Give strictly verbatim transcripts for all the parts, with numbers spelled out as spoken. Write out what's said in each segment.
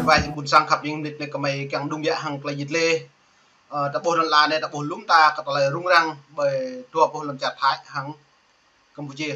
Wai ƀôn sang khăp ƀing mơnit anai kơmơi kiăng đŭng biă hăng tơlơi jit lê. Ơ, ta ƀuh lŏn ala anai, ta ƀuh lŏm ta kơ tơlơi rŭng răng ƀơi dua boh lŏn čar Thái hăng Campuchia.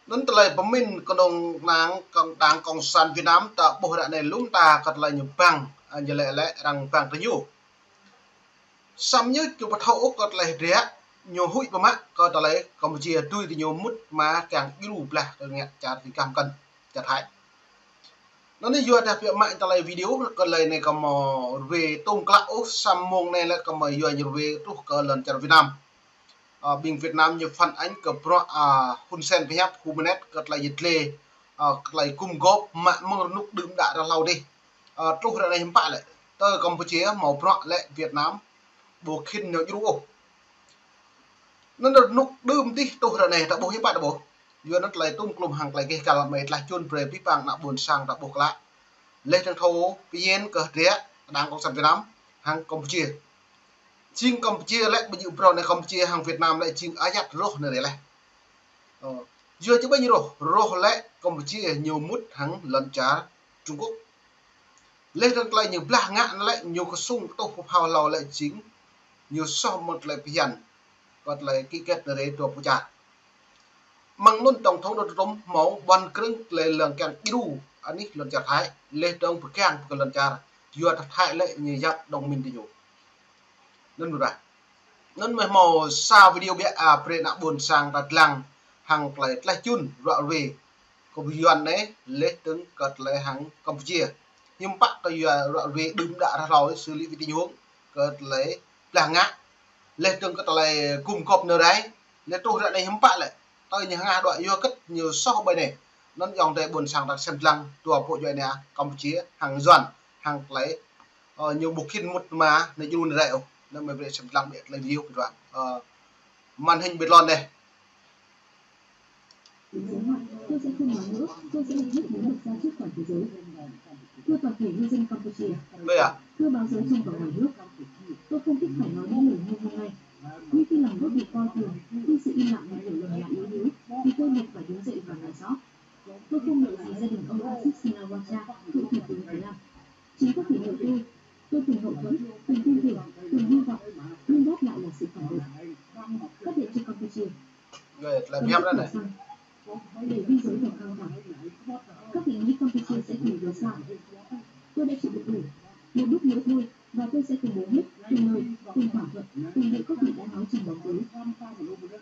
Anŭn tơlơi pơmĭn kơnơ̆ng nang kơ Đảng Cộng sản Việt Nam ta ƀuh ră anai lŏm ta kơ tơlơi ñu bang, ơ, ñu lĕ lĕ arăng bang tơ ñu. Samơ̆ ñu ƀu thâo ôh kơ tơlơi hơdră, ñu huĭ pơmă kơ tơlơi Campuchia tui tơ ñu mŭt mă kiăng djru blah kơ ngă čar Việt Nam kăn čar Thái. Anŭn yua dah biă mă tơlơi video kơ tơlơi anai kơmơi rơwe tơm klă ôh, samơ̆ mông anai lĕ kơmơi yua ñu rơwe truh kơ lŏn čar Việt Nam. Ơ, ƀing Việt Nam ñu phản ánh kơ bruă, ơ, Hun Sen pơhiăp hơmơnet kơ tơlơi jit lê, ơ, kơ tơlơi gum gôp mă mơ̆ng rơnŭk đưm đă ră hlâo dih. Ơ, truh ră anai hiư̆m pă lĕ. Tơ Campuchia hmâo bruă lĕ Việt Nam ƀu khĭn ñu djru ôh. Anŭn rơnŭk đưm dih truh ră anai ta ƀuh hiư̆m pă ta ƀuh. Yua anŭn tơlơi tơm klum hăng tơlơi gêh gal mơi tlaih čun brơi pih pang ană ƀôn sang ta ƀuh klă. Leh dơ̆ng thâo pơyên kơ hơdră Đảng Cộng sản Việt Nam hăng Campuchia. Jing Campuchia lĕ ƀu djơ̆ phrâo anai Campuchia hăng Việt Nam lĕ jing ayăt rŏh anai rê leh. Ơ, yua či ƀing rŏh, rŏh lĕ Campuchia ñu mŭt hăng lŏn čar Trung Quốc. Leh dơ̆ng tơlơi ñu blah ngă anai lĕ ñu kơsŭng tuh pơphao hlâo lĕ jing ñu soh mơ̆ng tơlơi phiăn kơ tơlơi ký kết anai rê dua pluh čar. Mơ̆ng anŭn tổng thống Donald Trump hmâo ƀuăn krơ̆ng tơlơi lăng kiăng djru anih lŏn čar Thái, leh dơ̆ng pơgang kơ lŏn čar, yua dah Thái lĕ ñu yap đồng minh tơ ñu. Anŭn ƀu ră. Anŭn mơi hmâo sa video biă, ơ, brơi ană ƀôn sang ta lăng hăng tơlơi tlaih čun ră rơwe kơ ƀing Yuan anai leh dơ̆ng kơ tơlơi hăng Campuchia. Hiư̆m pă kơ yua ră rơwe đưm đă ră hlâo xử lý với tình huống kơ tơlơi blah ngă. Leh dơ̆ng kơ tơlơi gum gôp nơ rai, leh truh ră anai hiư̆m pă lĕ. Tơl ñu hơngah đuaĭ yua hơget ñu soh ƀơi anai. Anŭn ayŏng adơi ƀôn sang ta sem lăng dua boh djuai ania Campuchia hăng Yuan hăng tơlơi, ơ, ñu ƀu khĭn mŭt mă anai djru anai rai ôh. Anŭn mơi brơi sem lăng biă tơlơi video ƀiă. Ơ, màn hình ƀiă lŏn anai. Tôi sẽ không nói nữa, tôi sẽ lập tức biến luật ra trước toàn thế giới. Thưa toàn thể nhân dân Campuchia, thưa báo giới trong và ngoài nước, tôi không thích phải nói những lời như hôm nay. Nhưng khi lòng bớt bị coi thường, khi sự im lặng bị hiểu lầm là yếu đuối, thì tôi buộc phải đứng dậy và nói rõ. Tôi không nợ gì gia đình ông Thaksin Shinawatra, cựu thủ tướng Thái Lan. Chính có thể nợ tôi, tôi từng hậu thuẫn, từng tin tưởng, từng hy vọng, nhưng đáp lại là sự phản bội. Phát điện cho Campuchia. Người lại tôi nhắm rất này. Để biên giới còn căng thẳng, các vị nghĩ Campuchia sẽ tìm lối sao? Tôi đã chịu đựng đủ. Một lúc nữa thôi, và tôi sẽ công bố hết từng lời, từng thỏa thuận, từng điều các vị đã nói trong bóng tối.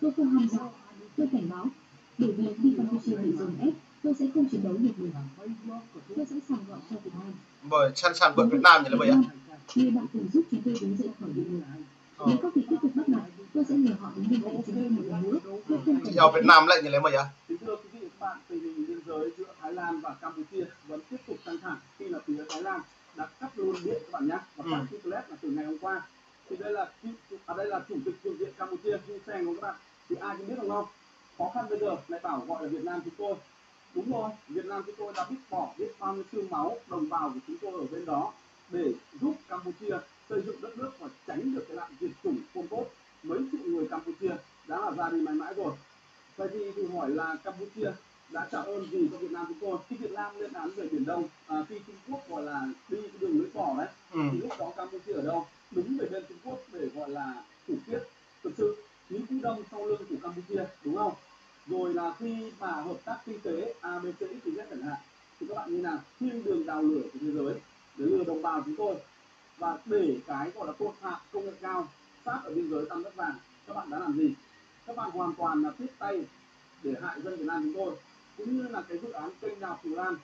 Tôi không ham dọa, tôi cảnh báo. Bởi vì khi Campuchia bị dồn ép, tôi sẽ không chiến đấu một mình. Tôi sẵn sàng gọi cho Việt Nam. Ƀơi, sẵn sàng gọi Việt Nam ñu lĕ ƀơi yơh. Người bạn từng giúp chúng tôi đứng dậy khỏi địa ngục. Nếu các vị tiếp tục bắt nạt, tôi sẽ nhờ họ đứng bên cạnh chúng tôi một lần nữa. Tôi không cần. Yua Việt Nam lĕ ñu lĕ ƀơi yơh. Kính thưa quý vị và các bạn, tình hình biên giới giữa Thái Lan và Campuchia vẫn tiếp tục căng thẳng khi là phía Thái Lan đã cắt luôn điện các bạn nhé, và cắt internet là từ ngày hôm qua. Thì đây là à, đây là chủ tịch thượng viện Campuchia Hun Sen, đúng không các bạn? Thì ai cũng biết, đúng không? Khó khăn bây giờ lại bảo gọi là Việt Nam chúng tôi. Đúng rồi, Việt Nam chúng tôi đã biết bỏ biết bao nhiêu xương máu đồng bào của chúng tôi ở bên đó để giúp Campuchia xây dựng đất nước và tránh được cái nạn diệt chủng Pol Pot. Mấy triệu người Campuchia đã là ra đi mãi mãi rồi. Vậy thì thử hỏi là Campuchia đã trả ơn gì cho Việt Nam chúng tôi? Khi Việt Nam lên án về Biển Đông, à, khi Trung Quốc gọi là đi cái đường lưỡi bò đấy, thì lúc đó Campuchia ở đâu? Đứng về bên Trung Quốc để gọi là phủ quyết thực sự, những cú đâm sau lưng của Campuchia, đúng không? Rồi là khi mà hợp tác kinh tế A B C X Y Z chẳng hạn, thì các bạn như nào? Thiên đường đào lửa của thế giới để lừa đồng bào chúng tôi. Và để cái gọi là tội phạm công nghệ cao sát ở biên giới Tam Giác Vàng, các bạn đã làm gì? Các bạn hoàn toàn là tiếp tay để hại dân Việt Nam chúng tôi, cũng như là cái dự án kênh đào Cửu Long.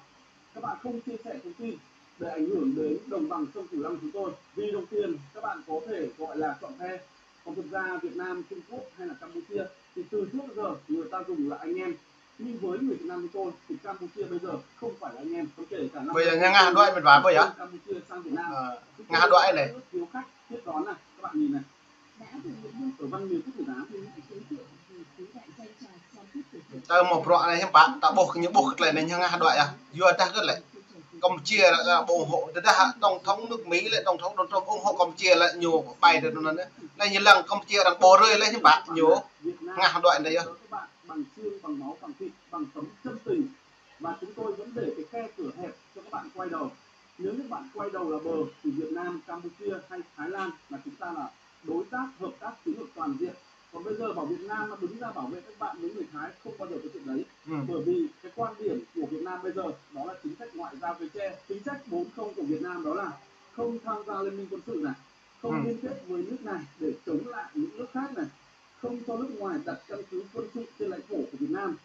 Các bạn không chia sẻ thông tin để ảnh hưởng đến đồng bằng sông Cửu Long chúng tôi. Vì đồng tiền, các bạn có thể gọi là chọn phe. Còn thực ra Việt Nam, Trung Quốc hay là Campuchia thì từ trước giờ người ta dùng là anh em. Nhưng với người Việt Nam chúng tôi thì Campuchia bây giờ không phải là anh em, có kể cả Lăng. Ƀơi yơh ñu hơngah đuaĭ mĕt wa ƀơi yơh. Campuchia sang Việt Nam. Ơ, hơngah đuaĭ anai. Thiếu khách tiếp đón này, các bạn nhìn này. Ở văn miền quốc tử giám thì những cái đối tượng thì cứ đại danh trà trong quốc tử. Tơ mơ̆ bruă anai hiư̆m pă, ta ƀuh kơ ñu ƀuh kơ tơlơi anai ñu hơngah đuaĭ yơh. Yua dah hơget lĕ. Campuchia lĕ, ơ, ủng hộ, tơdah tổng thống nước Mỹ lĕ, tổng thống Donald Trump ủng hộ Campuchia lĕ, ñu ƀai tơ anŭn anai. Anai ñu lăng Campuchia arăng ƀu brơi lĕ hiư̆m pă, ñu hơngah đuaĭ anai yơh. Bằng xương, bằng máu, bằng thịt, bằng tấm chân tình. Và chúng tôi vẫn để cái khe cửa hẹp cho các bạn quay đầu. Nếu Nếu các bạn quay đầu là bờ thì Việt Nam, Campuchia hay Thái Lan là chúng ta là đối tác hợp tác chiến lược toàn diện. Còn bây giờ bảo Việt Nam nó đứng ra bảo vệ các bạn, với người Thái không bao giờ có chuyện đấy. Ừ. Bởi vì cái quan điểm của Việt Nam bây giờ đó là chính sách ngoại giao về che, chính sách bốn không của Việt Nam đó là không tham gia liên minh quân sự này, không Ừ. liên kết với nước này để chống lại những nước khác này, không cho nước ngoài đặt căn cứ quân sự trên lãnh thổ của Việt Nam,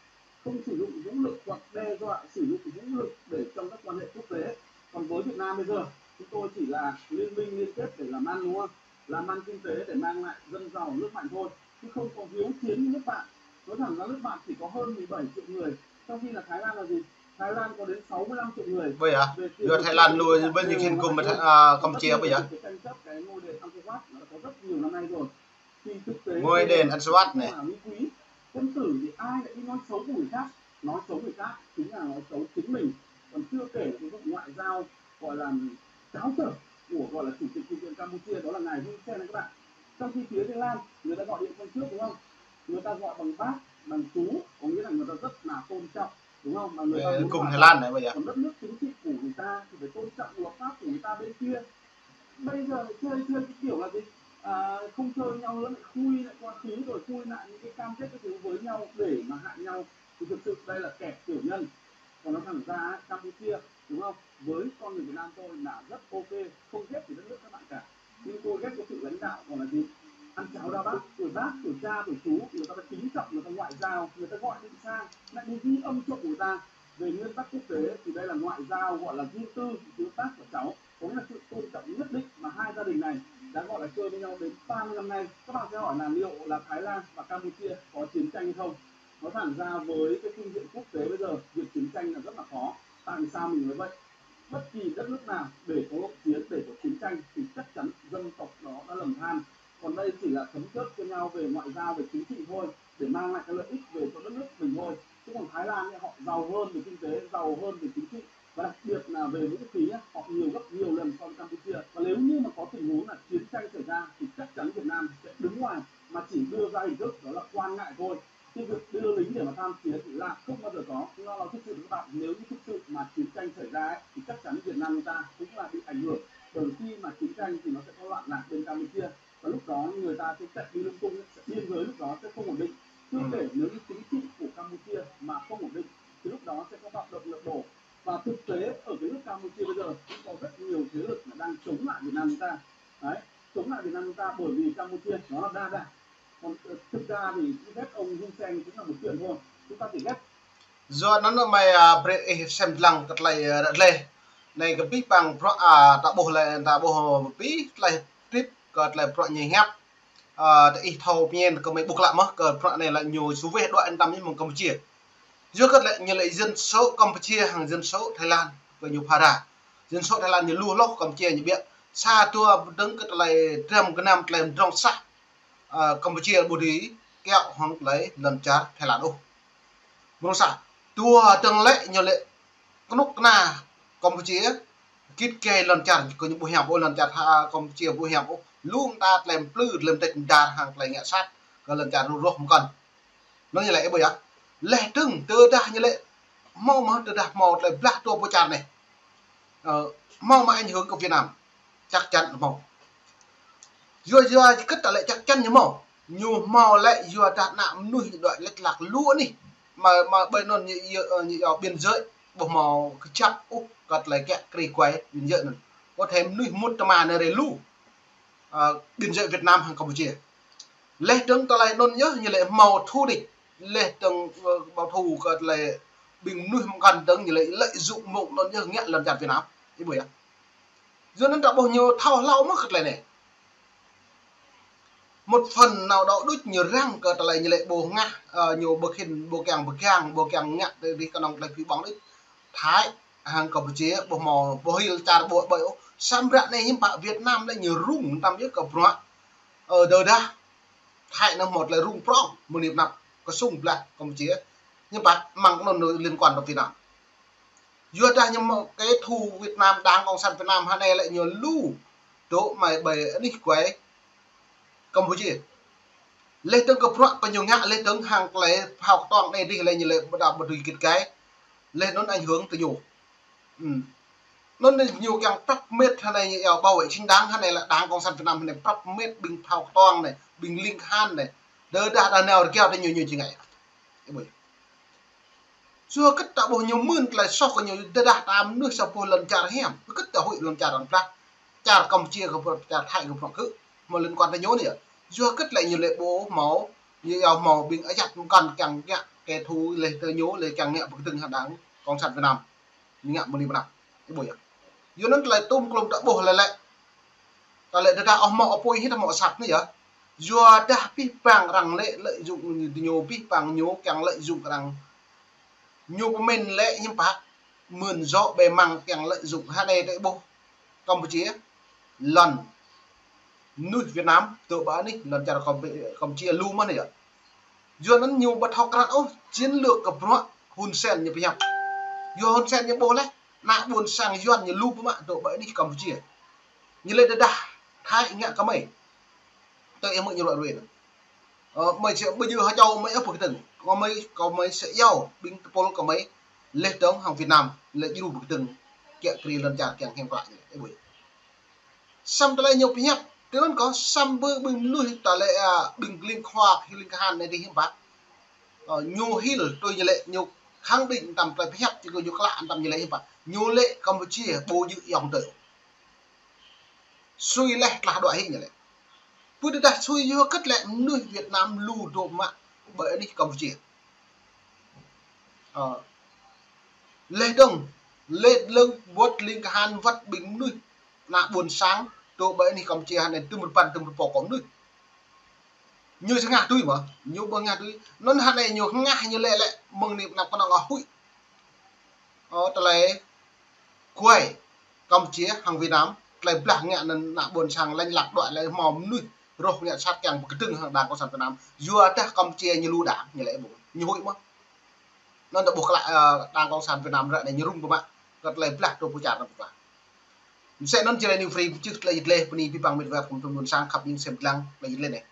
không sử dụng vũ lực hoặc đe dọa sử dụng vũ lực để trong các quan hệ quốc tế. Còn với Việt Nam bây giờ, chúng tôi chỉ là liên minh liên kết để làm ăn, đúng không? Làm ăn kinh tế để mang lại dân giàu nước mạnh thôi, chứ không có hiếu chiến với nước bạn. Nói thẳng ra, nước bạn chỉ có hơn mười bảy triệu người, trong khi là Thái Lan là gì? Thái Lan có đến sáu mươi lăm triệu người. Ƀơi yơh? Về tiền Yua lương Thái Lan thực lu tế ƀơi đều ñu khĭn là gum mạnh Thái, hơn. à, Có rất Campuchia nhiều ƀơi yơh? Cái tranh chấp, cái ngôi đền Angkor Wat nó đã có rất nhiều năm nay rồi. Thì thực tế Ngôi bây giờ đền Angkor Wat cũng này. Là mỹ quý, quân tử thì ai lại đi nói xấu của người khác? Nói xấu người khác chính là nói xấu chính mình. Còn chưa kể là cái vụ ngoại giao gọi là táo tợn của, gọi là, chủ tịch Thượng viện Campuchia, đó là ngài Hun Sen, các bạn. Trong khi phía Thái Lan, người ta gọi điện sang trước, đúng không? Người ta gọi bằng bác, bằng chú, có nghĩa là người ta rất là tôn trọng, đúng không? Mà người ta Ơ, muốn gum hòa Thái giải. Lan anai ƀơi yơh? Còn đất nước, chính trị của người ta thì phải tôn trọng luật pháp của người ta bên kia. Bây giờ lại chơi, chơi cái kiểu là gì? À, không chơi nhau nữa, lại khui lại quá khứ, rồi khui lại những cái cam kết các thứ với nhau để mà hại nhau. Thì thực sự đây là kẻ tiểu nhân. Còn nói thẳng ra ấy, Campuchia, đúng không? Với con người Việt Nam tôi là rất ok, không ghét gì đất nước các bạn cả. Nhưng tôi ghét cái sự lãnh đạo, còn là gì? Ăn cháo đa bát, tuổi bác, tuổi cha, tuổi chú, người ta đã kính trọng, người ta ngoại giao, người ta gọi điện sang, lại đi ghi âm cho người ta. Về nguyên tắc quốc tế thì đây là ngoại giao, gọi là riêng tư giữa bác và cháu. Có nghĩa là sự tôn trọng nhất định mà hai gia đình này đã, gọi là, chơi với nhau đến ba mươi năm nay. Các bạn sẽ hỏi là liệu là Thái Lan và Campuchia có chiến tranh hay không? Nói thẳng ra, với cái phương diện quốc tế bây giờ, việc chiến tranh là rất là khó. Tại vì sao mình nói vậy? Bất kỳ đất nước nào để có hỗn chiến, để có chiến tranh thì chắc chắn dân tộc đó đã lầm than. Còn đây chỉ là thấm chớt cho nhau về ngoại giao, về chính trị thôi, để mang lại cái lợi ích về cho đất nước mình thôi. Chứ còn Thái Lan ấy, họ giàu hơn về kinh tế, giàu hơn về chính trị, và đặc biệt là về vũ khí nhé, họ nhiều gấp nhiều lần so với Campuchia. Và nếu như mà có tình huống là chiến tranh xảy ra thì chắc chắn Việt Nam sẽ đứng ngoài, mà chỉ đưa ra hình thức đó là quan ngại thôi. Cái việc đưa lính để mà tham chiến là không bao giờ có. Chúng ta nói thực sự với các bạn, nếu như thực sự mà chiến tranh xảy ra ấy, thì chắc chắn Việt Nam chúng ta cũng là bị ảnh hưởng. Bởi khi mà chiến tranh thì nó sẽ có loạn lạc bên Campuchia, và lúc đó người ta sẽ chạy đi lung tung, sẽ, biên giới lúc đó sẽ không ổn định. Chưa Ừ. kể nếu như chính trị của Campuchia mà không ổn định thì lúc đó sẽ có bạo động lật đổ. Và thực tế ở cái nước Campuchia bây giờ cũng có rất nhiều thế lực là đang chống lại Việt Nam chúng ta. Đấy, chống lại Việt Nam chúng ta bởi vì Campuchia nó là đa đảng. Còn, ờ, thực ra thì ghét ông Hun Sen cũng là một chuyện thôi. Chúng ta chỉ ghét Yua anŭn mơ̆, a, brơi ih sem lăng kơ tơlơi, a, ră lĕ. Anai kơ pih păng bruă, a, ta ƀuh lĕ, ta ƀuh pih tơlơi tip kơ tơlơi bruă ñu hiăp. A, ta ih thâo pơñen kơ mơi ƀuh klă mơ̆ kơ bruă anai lĕ ñu suweh đuaĭ anăm mơ̆ng Campuchia. Yua kơ lĕ ñu lĕ dân số Campuchia hăng dân số Thái Lan kơ ñu phara. Dân số Thái Lan ñu lu hloh, Campuchia ñu ƀiă. Sa dua pơdơ̆ng kơ tơlơi dram gơnam tơlơi mdrŏng sah, a, Campuchia ƀu dưi kiaŏ hăng tơlơi lŏn čar Thái Lan ôh. Mơ̆ng sa, dua dơ̆ng lĕ ñu lĕ kơnuk kơna Campuchia, git gai lŏn čar kơ ñu ƀu hiam ôh, lŏn čar Tha-, Campuchia ƀu hiam ôh. Lu mơta tơlơi mplư, tơlơi mtĕt mdar hăng tơlơi ngă sat kơ lŏn čar rơnŭk rơnua mơkăn. Anŭn ñu lĕ ih ƀuh yơh. Laih dơ̆ng tơdah ñu lĕ hmâo mơ̆, tơdah hmâo tơlơi blah dua boh čar anai, ơ, hmâo mơ̆ ảnh hưởng kơ Việt Nam? Chắc chắn hmâo. Yua, yua hơget ta lĕ chắc chắn ñu hmâo? Ñu hmâo lĕ yua dah ană mơnuih ñu đuaĭ lĕ tlăk lu anih. Mơ̆, mơ̆ ƀơi anŭn ñu, ñu, ơ, ñu iâu biên giới, ƀu hmâo kơjăp ôh kơ tơlơi kiă kriê kuai biên giới anŭn. Có thể mơnuih mŭt tơma anai rai lu, ơ, biên giới Việt Nam hăng Campuchia. Laih dơ̆ng tơlơi anŭn yơh ñu lĕ hmâo thù địch. Laih dơ̆ng, ơ, báo thù kơ tơlơi ƀing mơnuih mơkăn dơ̆ng ñu lĕ lợi dụng mông anŭn yơh ngă lŏn čar Việt Nam. Ih ƀuh yơh. Yua anŭn ta ƀuh ñu thâo hlâo mơ̆ kơ tơlơi anai. Một phần nào đó đôč ñu răng kơ tơlơi ñu lĕ ƀu ngă, ơ, ñu ƀu khĭn, ƀu kiăng, ƀu kiăng, ƀu kiăng ngă tơlơi rih kơnơ̆ng tơlơi phi ƀơ̆ng đôč. Thái hăng Campuchia ƀu hmâo, ƀu hil čar ƀu ƀơi ôh. Samơ̆ ră anai hiư̆m pă Việt Nam anai ñu rŭng tơm yơh kơ bruă, ơ, tơdah Thái anŭn hmâo tơlơi rŭng prŏng mơ̆ng anăp kơsŭng blah Campuchia. Hiư̆m pă mơ̆ng anŭn liên quan kơ Việt Nam. Yua dah ñu hmâo kẻ thù Việt Nam, Đảng Cộng sản Việt Nam hơnai lĕ ñu lu dŏ mơ̆ ƀơi anih kuai Campuchia. Laih dơ̆ng kơ bruă kơ ñu ngă, laih dơ̆ng hăng tơlơi phao kơtuang anai dih lĕ ñu lĕ ƀu đa ƀu dưi git gai. Laih anŭn ảnh hưởng tơ ñu. Ừm. Anŭn ñu kiăng prăp met hơnai ñu yua bảo vệ chính đáng hơnai lĕ Đảng Cộng sản Việt Nam hơnai prăp met ƀing phao kơtuang anai, ƀing ling khan anai. Tơdah đa nao rơgao tơ ñu ñu či ngă. Ih ƀuh. Yua hơget ta ƀuh ñu mơ̆n tơlơi soh kơ ñu tơdah ta mơnuih sa boh lŏn čar hiam. Hơget ta huĭ lŏn čar arăng blah. Čar Kampuchia kơ bruă, čar Thái kơ bruă kơ. Hmâo liên quan tơ ñu anai yơh. Yua hơget lĕ ñu lĕ ƀu hmâo, ñu yua hmâo ƀing ayăt mơkăn kiăng ngă kơ thu lĕ tơ ñu lĕ kiăng ngă pơkơdơ̆ng hăng Đảng Cộng sản Việt Nam. Ñu ngă mơni mơnam. Ih ƀuh yơh. Yua anŭn tơlơi tŭm klum ta ƀuh lĕ lĕ. Ta lĕ tơdah ôh hmâo apui hĭ ta hmâo asăp anai yơh. Yua dah pih pang arăng lĕ lợi dụng ñu, pih pang ñu kiăng lợi dụng arăng. Ñu pơmĭn lĕ hiư̆m pă, mơ̆n djơ̆ bê măng kiăng lợi dụng hơnai ta ƀuh Kampuchia, lŏn mơnuih Việt Nam, tơ ƀơi anih, lŏn čar Kam-, Kampuchia lu mơ̆n anai yơh. Yua anŭn ñu ƀu thâo krăn ôh, chiến lược kơ bruă Hun Sen ñu pơhiăp. Yua Hun Sen ñu ƀuh lĕ, ană ƀôn sang Yuan ñu lu pơmă tơ ƀơi anih Kampuchia. Ñu lĕ tơdah Thái ngă kơ mơi. Tơ ih mơ̆ ñu ruă ruê anŭn. Ơ, mơi či ƀu djơ̆ hơčâo mơi ôh pơkơdơ̆ng. Kơ mơi, kơ mơi sa yua, ƀing tơpul kơ mơi, lĕ dơ̆ng hăng Việt Nam, lĕ djru pơkơdơ̆ng, kiăng kri lŏn čar kiăng hiam klă ñu, ih ƀuh. Samơ̆ tơlơi ñu pơhiăp, tui anŭn kơ samơ̆ ƀing mơnuih ta lĕ, a, ƀing ling khua, ling khan anai dih hiư̆m pă. Ơ, ñu hil tui ñu lĕ, ñu khẳng định tăm tơlơi pơhiăp, či kơ ñu klă tăm ñu lĕ hiư̆m pă. Ñu lĕ Kampuchia, ƀu djơ̆ yŏng tơ. Sui leh tlah đuaĭ hĭ ñu lĕ. Pơ tơdah sui yua hơget lĕ mơnuih Việt Nam lu dŏ mă ƀơi anih Kampuchia. Ơ. Lĕ dơ̆ng, lĕ lơ̆ng wơ̆t ling khan wơ̆t ƀing mơnuih. Ană ƀôn sang, dŏ ƀơi anih Kampuchia hơnai tơm rơpăn tơm rơpo kơ mơnuih. Ñu či hngah tui mơ̆, ñu ƀu hngah tui. Anŭn hơnai ñu hngah ñu lĕ lĕ, mơ̆ng anai pơnăp kơnơ̆ng ôh huĭ. Ơ, tơlơi kuai Kampuchia hăng Việt Nam, tơlơi blah ngă anŭn ană ƀôn sang lĕ lăk đuaĭ lĕ hmâo mơnuih rŏh ngă sat kiăng pơkơdơ̆ng hăng Đảng Cộng sản Việt Nam. Yua dah Kampuchia ñu lu đảng, ñu lĕ ƀu, ñu huĭ mơ̆. Anŭn ta ƀuh klă, ơ, Đảng Cộng sản Việt Nam ră anai ñu rŭng pơmă, kơ tơlơi blah tơ pơčar anŭn pơklah. Mơsĕ anŭn Jrai New Free, pơčih tơlơi yơh tơlơi, bơni abih bang met wa kơ tơlơi ƀôn sang khăp ƀing sem dlăng, tơlơi yơh tơlơi anai.